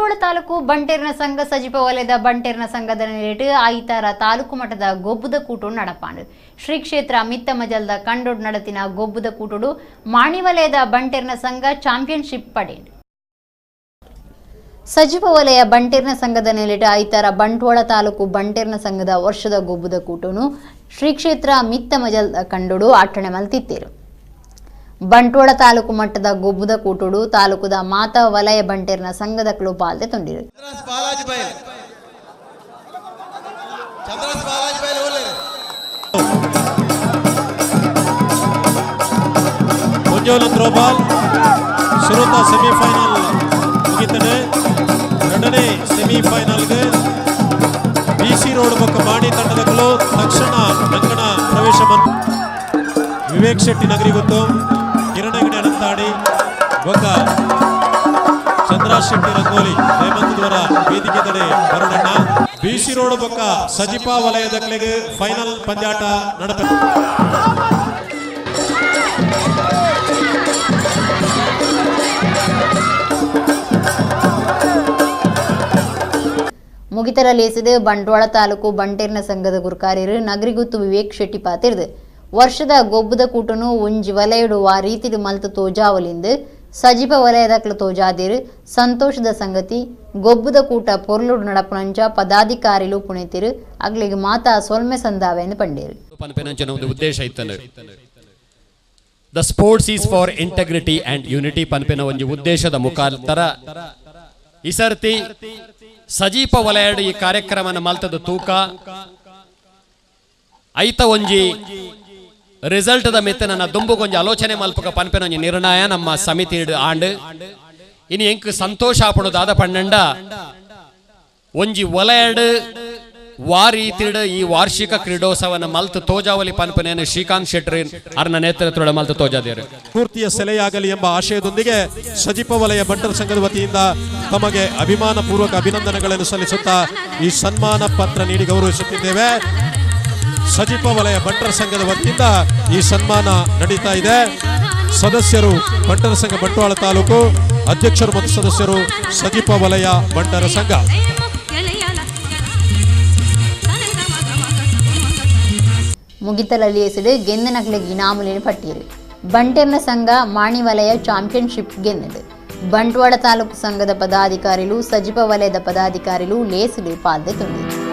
ಬಂಟ್ವಾಳ ತಾಲೂಕು ಬಂಟೇರ್ನ ಸಂಘ ಸಜಿಪ ವಲಯದ ಬಂಟೇರ್ನ ಸಂಘದ ನೆಲೆಟ್ ಐತಾರ ತಾಲೂಕು ಮಟ್ಟದ ಗೊಬ್ಬುದ ಕೂಟು ನಡಪಾಂಡು. ಶ್ರೀ ಕ್ಷೇತ್ರ ಮಿತ್ತಮಜಲ್ದ ಕಂಡೋಡ್ ನಡತಿನ ಗೊಬ್ಬುದ ಕೂಟುಡು ಮಾಣಿ ವಲಯದ ಬಂಟೇರ್ನ ಸಂಘ ಚಾಂಪಿಯನ್ಶಿಪ್ ಪಡೆಂಡು. ಸಜಿಪ ವಲಯ ಬಂಟೇರ್ನ ಸಂಘದ ನೆಲೆಟ್ ಐತಾರ ಬಂಟ್ವಾಳ ತಾಲೂಕು ಬಂಟೇರ್ನ ಸಂಘದ ವರ್ಷದ ಗೊಬ್ಬುದ ಕೂಟುನು ಶ್ರೀ ಕ್ಷೇತ್ರ ಮಿತ್ತಮಜಲ್ದ ಕಂಡೋಡು ಆಟಣೆ ಮಲ್ತಿತ್ತೇರು. ಬಂಟ್ವಾಳ ತಾಲೂಕು ಮಟ್ಟದ ಗೊಬ್ಬುದ ಕೂಟುಡು ತಾಲೂಕುದ ಮಾತಾ ವಲಯ ಬಂಟೇರ್ನ ಸಂಘದ ಕ್ಲೂ ಪಾಲ್ದೆ ತೊಂಡಿರು. ಸೆಮಿಫೈನಲ್ ಮುಗಿತದೆ. ಎರಡನೇ ಸೆಮಿಫೈನಲ್ಗೆ ಬಿಸಿ ರೋಡ್ ಬೊಕ್ಕ ಮಾಣಿ ತಂಡದಗಳು ತಕ್ಷಣ ಅಂಗಣ ಪ್ರವೇಶ. ವಿವೇಕ್ ಶೆಟ್ಟಿ ನಗರಿಗೊತ್ತು, ಕಿರಣ ಹೆಗಡೆ ಅನಂತಾಡಿ ಬೊಕ್ಕ ಚಂದ್ರ ಶೆಟ್ಟಿ ರಂಗೋಲಿ ಹೇಮಂತದವರ ವೇದಿಕೆ ತಡೆ ಬರುಣಣ್ಣ. ಬಿಸಿ ರೋಡ್ ಬೊಕ್ಕ ಸಜಿಪ ವಲಯದಕ್ಲೆಗೆ ಫೈನಲ್ ಪಂದ್ಯಾಟ ನಡಪ. ಮುಗಿತರ ಲೇಸಿದ ಬಂಟ್ವಾಳ ತಾಲೂಕು ಬಂಟೇರ್ನ ಸಂಘದ ಗುರುಕಾರ್ಯರು ನಗರಿಗುತ್ತು ವಿವೇಕ್ ಶೆಟ್ಟಿ ಪಾತಿರ್ದು ವರ್ಷದ ಗೊಬ್ಬುದ ಕೂಟನು ಒಂಜಿ ವಲಯಡು ಆ ರೀತಿಡು ಮಲ್ತು ತೋಜಾವಲಿಂದು ಸಜಿಪ ವಲಯದಕ್ಲು ತೋಜಾದಿರು. ಸಂತೋಷದ ಸಂಗತಿ ಗೊಬ್ಬುದ ಕೂಟ ಪೊರ್ಲುಡು ನಡಪುನಂಚ ಪದಾಧಿಕಾರಿಲು ಪುಣೆತಿರು ಅಗ್ಲಿಗೆ ಮಾತಾ ಸೊಲ್ಮೆ ಸಂದಾವೆಂದು ಪಂಡೇರು. ಉದ್ದೇಶ ಇತ್ತಂದ್ರೆ the sports is for integrity and unity ಪನ್ಪಿನ ಒಂಜಿ ಉದ್ದೇಶದ ಮುಖಾಂತರ ಈ ಸರ್ತಿ ಸಜೀಪ ವಲಯಡು ಈ ಕಾರ್ಯಕ್ರಮನ ಮಲ್ತದ ತೂಕ ಐತ ಒಂಜಿ ರಿಸಲ್ಟ್ the ಮಿತ್ತ ನನ್ನ ದುಂಬುಗೊಂಜಿ ಆಲೋಚನೆ ಮಲ್ಪಕ ಪನ್ಪಿನ ಒಂಜಿ ನಿರ್ಣಯ ನಮ್ಮ ಸಮಿತಿ ಆಂಡ್. ಇನಿ ಎಂಕ್ ಸಂತೋಷ ಆಪಣು ದಾದ ಪಣ್ಣಂಡ ಒಂಜಿ ವಲಯಡು ವಾರೀತಿಡ್ ಈ ವಾರ್ಷಿಕ ಕ್ರೀಡೋತ್ಸವನ ಮಲ್ತು ತೋಜಾವಲಿ ಪನ್ಪನೇನು ಶ್ರೀಕಾಂತ್ ಶೆಟ್ಟರ್ ಅರ್ನ ನೇತೃತ್ವದ ಮಲ್ತು ತೋಜಾದೇರು. ಸ್ಫೂರ್ತಿಯ ಸೆಲೆಯಾಗಲಿ ಎಂಬ ಆಶಯದೊಂದಿಗೆ ಸಜಿಪ ವಲಯ ಬಂಟರ ಸಂಘದ ವತಿಯಿಂದ ತಮಗೆ ಅಭಿಮಾನ ಪೂರ್ವಕ ಅಭಿನಂದನೆಗಳನ್ನು ಸಲ್ಲಿಸುತ್ತಾ ಈ ಸನ್ಮಾನ ಪತ್ರ ನೀಡಿ ಗೌರವಿಸುತ್ತಿದ್ದೇವೆ. ಸಜಿಪ ವಲಯ ಬಂಟರ ಸಂಘದ ವತಿಯಿಂದ ಈ ಸನ್ಮಾನ ನಡೀತಾ ಇದೆ. ಸದಸ್ಯರು ಬಂಟರ ಸಂಘ ಬಂಟ್ವಾಳ ತಾಲೂಕು, ಅಧ್ಯಕ್ಷರು ಮತ್ತು ಸದಸ್ಯರು ಸಜಿಪ ವಲಯ ಬಂಟರ ಸಂಘ. ಮುಗಿತಲಲ್ಲಿ ಎಸೆದು ಗೆಂದನಕ್ಲೆಗ್ ಇನಾಮುಲಿನ ಪಟ್ಟಿಯರು. ಬಂಟೇರ್ನ ಸಂಘ ಮಾಣಿ ವಲಯ ಚಾಂಪಿಯನ್ಶಿಪ್ ಗೆಂದದು. ಬಂಟ್ವಾಳ ತಾಲೂಕು ಸಂಘದ ಪದಾಧಿಕಾರಿಲು ಸಜಿಪ ವಲಯದ ಪದಾಧಿಕಾರಿಲು ಲೇಸಿಲು ಪಾಲ್ದೆ ತುಂಡಿರು.